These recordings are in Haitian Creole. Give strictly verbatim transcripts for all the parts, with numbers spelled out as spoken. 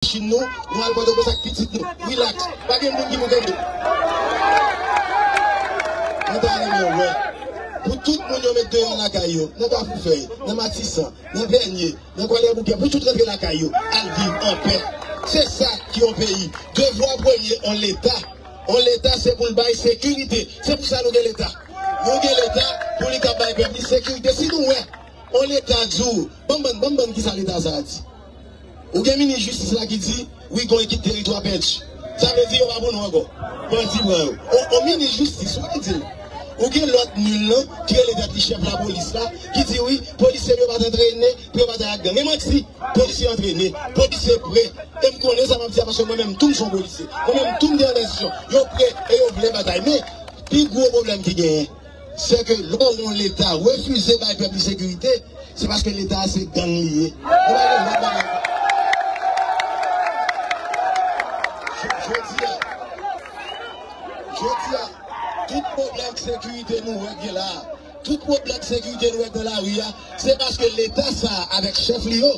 machin nou, nou al Pòtoprens ak pitit nou. Relax. Pa gen moun ki pou tande. Mwen ta renmen wè. Pou tout moun yo met deyò lakay yo. Nan Kafou Fèy, nan Matisan, nan Pènye, nan Kwadèboukè, pou tout rantre lakay yo. Al viv anpè. Se sa ki yon peyi. Devwa premye yon Leta. Yon Leta se pou l bay sekirite. Se pou sa nou gen Leta. Nou gen Leta pou li ka bay pèp li sekirite. Si nou wè yon Leta di w, ban m, ban m, ban m, ban m, kisa Leta sa a di? Ou gen minis jistis la ki di, wi, gon ekip teritwa pèdi. Sa vle di yo pa pou nou ankò. Bandi pran yo. O, o minis jistis, ou ki di l. Ou gen lòt nil lan, ki rele tèt li chèf lapolis la, ki di, wi, polisye yo pa t antrene, pou yo batay ak gang. E manti, polisye antrene, polisye pre. E m konnen sa m ap di a, paske mwen menm tou m se yon polisye. Mwen menm tou m te nan lèzisyon. Yo pre e yo vle batay. Men, pi gwo pwoblèm ki genyen, se ke lè w wè yon Leta refize bay pèp li sekirite, se paske Leta a se gang li ye. Yo pa gen lòt bagay. J-, jodi a, jodi a, tout pwoblèm sekirite nou wè k gen la a, tout pwoblèm sekirite nou wè k nan lari a, se paske Leta sa a avèk chèf li yo,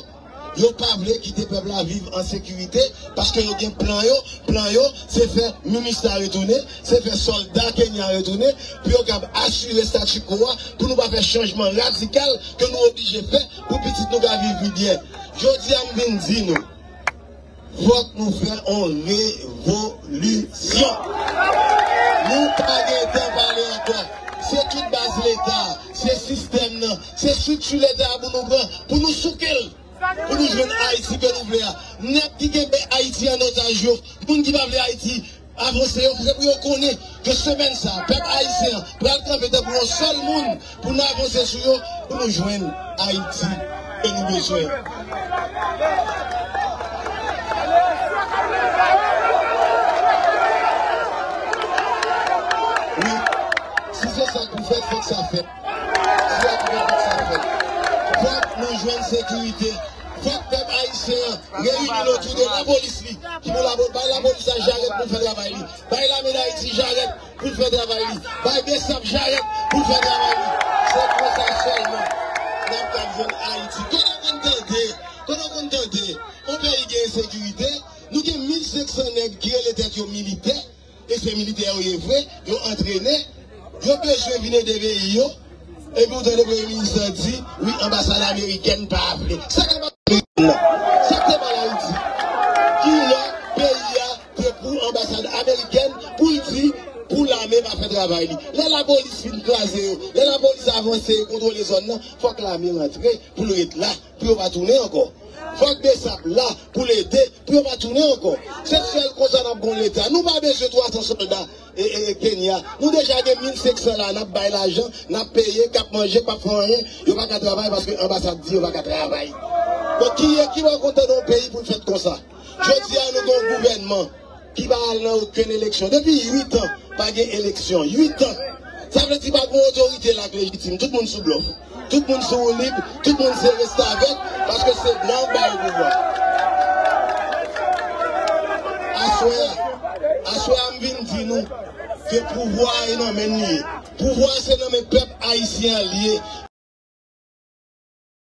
yo pa vle kite pèp la viv an sekirite, paske yo gen plan yo. Plan yo, se fè MINUSTAH retounen, se fè sòlda Kenya retounen, pou yo kab asire statu quo a, pou nou pa fè chanjman radikal ke nou oblije fè pou pitit nou ka viv pi byen. Jodi a, m vin di nou, fòk nou fè yon revolisyon. Nou pa gen tan pale ankò. Se tout baz Leta, se sistèm nan, se estrikti Leta a pou nou pran, pou nou souke l. Pou nou jwenn Ayiti ke nou vle a. Nèg ki kenbe Ayiti an otaj yo, moun ki pa vle Ayiti avanse yo, se pou yo konnen ke semèn sa a, pèp ayisyen an pral kanpe tankou yon sèl moun pou n avanse sou yo, pou nou jwenn Ayiti ke nou bezwen. Wi, si se sa k pou fèt, fòk sa fèt. Si sa k pou fèt, fòk sa fèt. Fòk nou jwenn sekirite. Fòk pèp ayisyen an reyini l otou de lapolis li, ki pou lapo-, bay lapolis la jarèt pou l fè travay li. Bay lame Dayiti jarèt pou l fè travay li. Bay BSAP jarèt pou l fè travay li. Se konsa sèlman n ap ka jwenn Ayiti. Kote w konn tande, kote w konn tande yon peyi gen ensekirite, nou gen mil senk san nèg ki rele tèt yo militè, e se militè yo ye vre, yo antrene, yo bezwen vin ede peyi yo, epi w tande premye minis la di, wi, anbasad amerikèn pa vle. Sa k anbasad amerikèn nan? Sa k te mal Ayiti? Kilè peyi a te pou anbasad amerikèn pou l di, pou lame pa fè travay li? Lè lapolis fin kraze yo, lè lapolis avanse e kontwole zòn nan, fòk lame rantre pou l ret la, pou yo pa tounen ankò. Fòk BSAP la pou l ede, pou yo pa tounen ankò. Se sèl konsa n ap gon Leta. Nou pa bezwen twa san sòlda e, e, e Kenya. Nou deja gen mil senk san la, n ap bay lajan, n ap peye, k ap manje, k p ap fè anyen, yo pa ka travay paske anbasad di yo pa ka travay. Donk, ki, ki bò kontan nan yon peyi pou n fèt konsa? Jodi a, nou gen yon gouvènman ki pa al nan okenn eleksyon. Depi uit an, pa gen eleksyon. Uit an. Sa vle di pa gen otorite la k lejitim. Tout moun sou blòf. Tout moun sou woulib. Tout moun se restavèk. Paske se blan k ba yo pouvwa. Aswè a, aswè a, m vin di nou ke pouvwa a e nan men n li ye. Pouvwa a se nan men pèp ayisyen an li ye.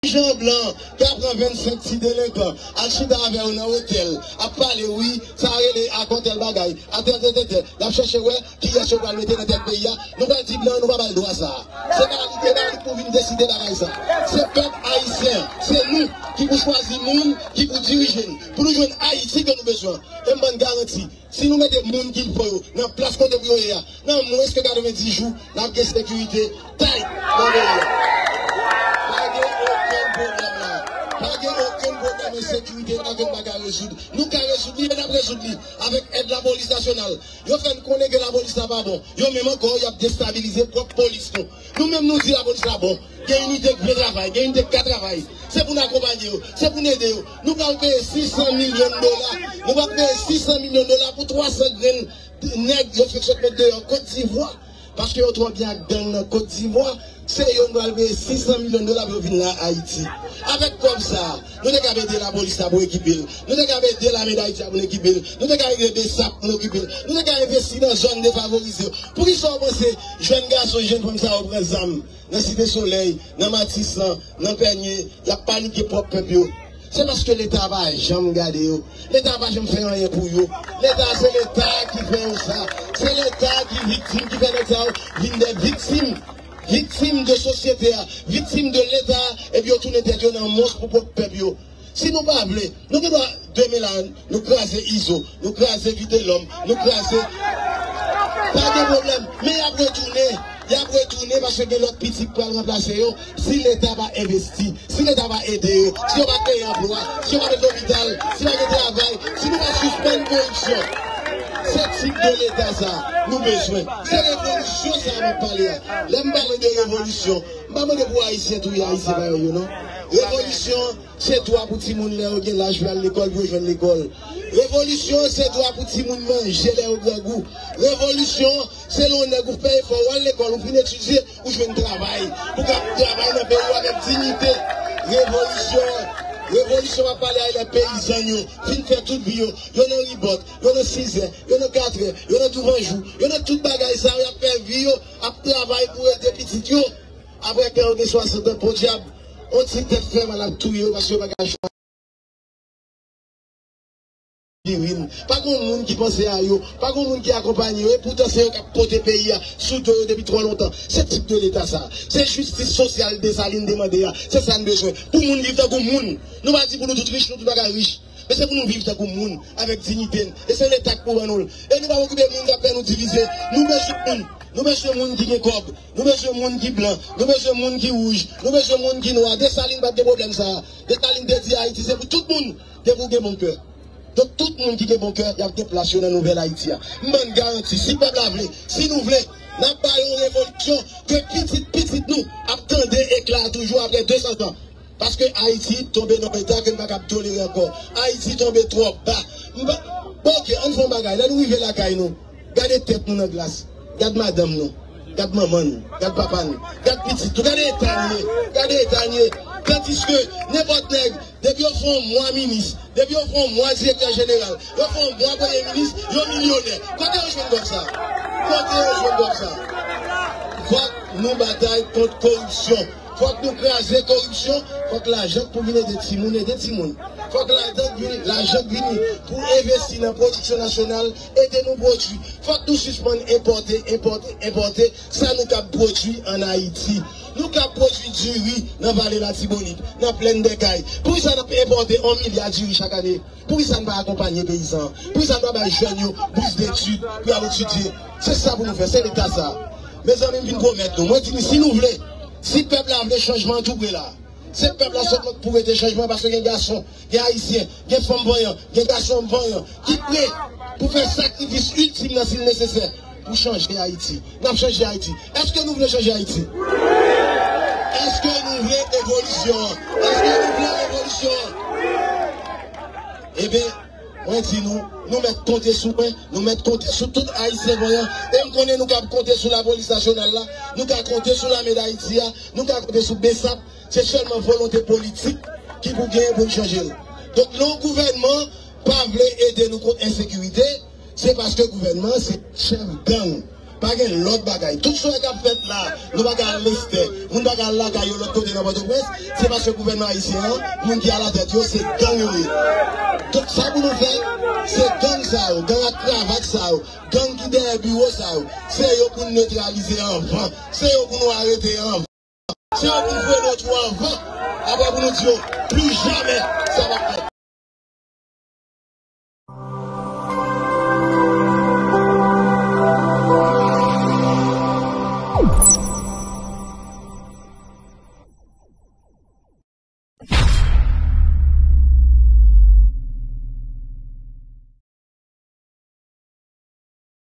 Jan blan ka pran vennsenk ti delenkan, al chita avè yo nan otèl, ap pale, wi, sa rele ak yon tèl bagay, atè, tè, tè, tè, l ap chèche wè kiyès yo pral mete nan tèt peyi a. Nou pral di blan, nou pa ba l dwa sa a. Se pa li, se pa li pou vin deside bagay sa a. Se pèp ayisyen an, se nou ki pou chwazi moun ki pou dirije n, pou nou jwenn Ayiti ke nou bezwen an. E m ban n garanti, si nou mete moun ki l fò yo nan plas kote pou yo ye a, nan mwens ke katrevenndis jou, n ap gen sekirite tight nan peyi a. Pa gen okenn pwoblèm la. Pa gen okenn pwoblèm ensekirite la ke n pa ka rezoud. Nou ka rezoud li e n ap rezoud li avèk èd Lapolis Nasyonal. Yo fè n konnen ke lapolis la pa bon. Yo menm ankò, y ap destabilize pwòp polis nou. Nou menm nou di lapolis la bon. Gen inite k vle travay, gen inite k ka travay. Se pou n akonpaye yo, se pou n ede yo. Nou pral peye sis san milyon dola. Nou pral peye sis san milyon dola pou twa san grenn nèg yo fèk sot met deyò Kot Divwa. Paske yo twò byen ak gang nan Kot Divwa. Se yo nou pral peye sis san milyon dola pou yo vin la Ayiti. Avèk kòb sa a, nou te kab ede lapolis la pou ekipe l. Nou te kab ede lame Dayiti a pou n ekipe l. Nou te kab ede BSAP pou n ekipe l. Nou te kab envesti nan zòn defavorize yo. Poukisa w panse jèn gason, jèn fanm sa yo pran zam nan Site Solèy, nan Matisan, nan Pènye, y ap panike pwòp pèp yo? Se paske Leta pa janm gade yo. Leta pa janm fè anyen pou yo. Leta, se Leta ki fè yo sa. Se Leta ki viktim, ki fè nèg sa yo vin de viktim. Viktim de sosyete a, viktim de Leta, epi yo tounen tèt yo nan mons pou pwòp pèp yo. Si nou pa vle, nou gen dwa demen la, nou kraze Izo, nou kraze Vitelòm, nou kraze. Pa gen pwoblèm, men y ap retounen. Y ap retounen paske gen lòt pitit pral ranplase yo. Si Leta pa envesti, si Leta pa ede yo, si yo pa kreye anplwa, si yo pa met lopital, si pa gen travay, si nou pa sispann koripsyon, se tip de Leta sa nou bezwen. Se revolisyon sa m ap pale a. Lè m pale de revolisyon, m pa mande pou Ayisyen touye Ayisyen parèy yo, non. Revolisyon, se dwa pou timoun lè yo gen laj pou y al lekòl, pou yo jwenn lekòl. Revolisyon, se dwa pou timoun manje lè yo grangou. Revolisyon, se lè w nèg ou fè efò, w al lekòl, ou fin etidye, ou jwenn travay. Pou w kab travay nan peyi w avèk diyite. Revolisyon, revolisyon m ap pale a lè peyizan yo fin fè tout vi yo. Yo nan ribòt, yo nan sizè, yo nan katrè, yo nan douvanjou, yo nan tout bagay sa yo, y ap fè vi yo, ap travay pou ede pitit yo. Apre ke yo gen swasant an, podyab, on ti tèt fè mal ap touye yo paske yo pa ka chwazi. Dirin. Pa gen moun ki panse a yo, pa gen moun ki akonpanye yo, epoutan se yo k ap pote peyi a sou do yo depi twò lontan. Se tip de Leta sa. Se jistis sosyal Desalin te mande a. Se sa n bezwen. Pou moun viv tankou moun. Nou pa di pou nou tout rich, nou tout pa ka rich. Men se pou nou viv tankou moun, avèk diyite n. E se Leta k pou ban nou l. E nou pa okipe moun k ap fè nou divize. Nou bezwen moun. Nou bezwen moun ki gen kòb. Nou bezwen moun ki blan. Nou bezwen moun ki wouj. Nou bezwen moun ki nwa. Desalin pa t gen pwoblèm sa a. Desalin te di Ayiti se pou tout moun, depi w gen bon kè. Donk, tout moun ki gen bon kè, y ap gen plas yo nan nouvèl Ayiti a. M ban n garanti, si pèp la vle, si nou vle, n ap bay yon revolisyon ke pitit pitit nou ap tande ekla a toujou apre de san tan. Paske Ayiti tonbe nan yon eta ke n pa kab tolere ankò. Ayiti tonbe twò ba. M pa, bon, oke, ann fè yon bagay. Lè nou rive lakay nou, gade tèt nou nan glas. Gad madanm nou. Gad manman nou. Gad papa nou. Gad pitit nou. Gade eta n ye. Gade eta n ye. Tandiske nenpòt nèg, depi yo fè yon mwa minis, depi yo fè yon mwa direktè jeneral, yo fè yon mwa premye minis, yo milyonè. Kote yo jwenn kòb sa? Kote yo jwenn kòb sa? Fòk nou batay kont koripsyon. Fòk nou kraze koripsyon. Fòk lajan k pou vin ede timoun, ede timoun. Fòk lajan k vini, lajan k vini pou envesti nan pwodiksyon nasyonal, ede nou pwodui. Fòk nou sispann enpòte, enpòte, enpòte sa nou kab pwodui ann Ayiti. Nou kab pwodui diri nan Vale Latibonit, nan Plèn dè Kay. Poukisa n ap enpòte yon milya diri chak ane? Poukisa n pa akonpanye peyizan an? Poukisa n pa bay jèn yo bous detid pou y al etidye? Se sa pou nou fè, se Leta sa. Mezanmi, m vin pwomèt nou. Mwen di nou, si nou vle, si pèp la vle chanjman an tou pre la. Se pèp la sèlman k pou mete chanjman, paske gen gason, gen Ayisyen, gen fanm vanyan, gen gason vanyan ki pre pou fè sakrifis itim nan si l nesesè pou chanje Ayiti. N ap chanje Ayiti. Èske nou vle chanje Ayiti? Èske nou vle evolisyon an? Èske nou vle revolisyon an? Ebyen, mwen di nou, nou mèt konte sou mwen, nou mèt konte sou tout Ayisyen vanyan, e m konnen nou kab konte sou lapolis nasyonal la, nou ka konte sou lame d Ayiti a, nou ka konte sou BSAP, se sèlman volonte politik ki pou genyen pou n chanje l. Donk, lè yon gouvènman pa vle ede nou kont ensekirite, se paske gouvènman an se chèf gang. Pa gen lòt bagay. Tout sa k ap fèt la, nou pa ka al Lestè, moun pa ka al lakay yo lòt kote nan Pòtoprens, se paske gouvènman ayisyen an, moun ki alatèt yo, se gang yo ye. Donk, sa pou nou fè, se gang sa yo, gang ak kravat sa yo, gang ki dèyè biwo sa yo, se yo pou n netralize anvan, se yo pou nou arete anvan. Se yo pou n voye nan twou anvan, apre pou nou di yo, pli jamè sa p ap fèt.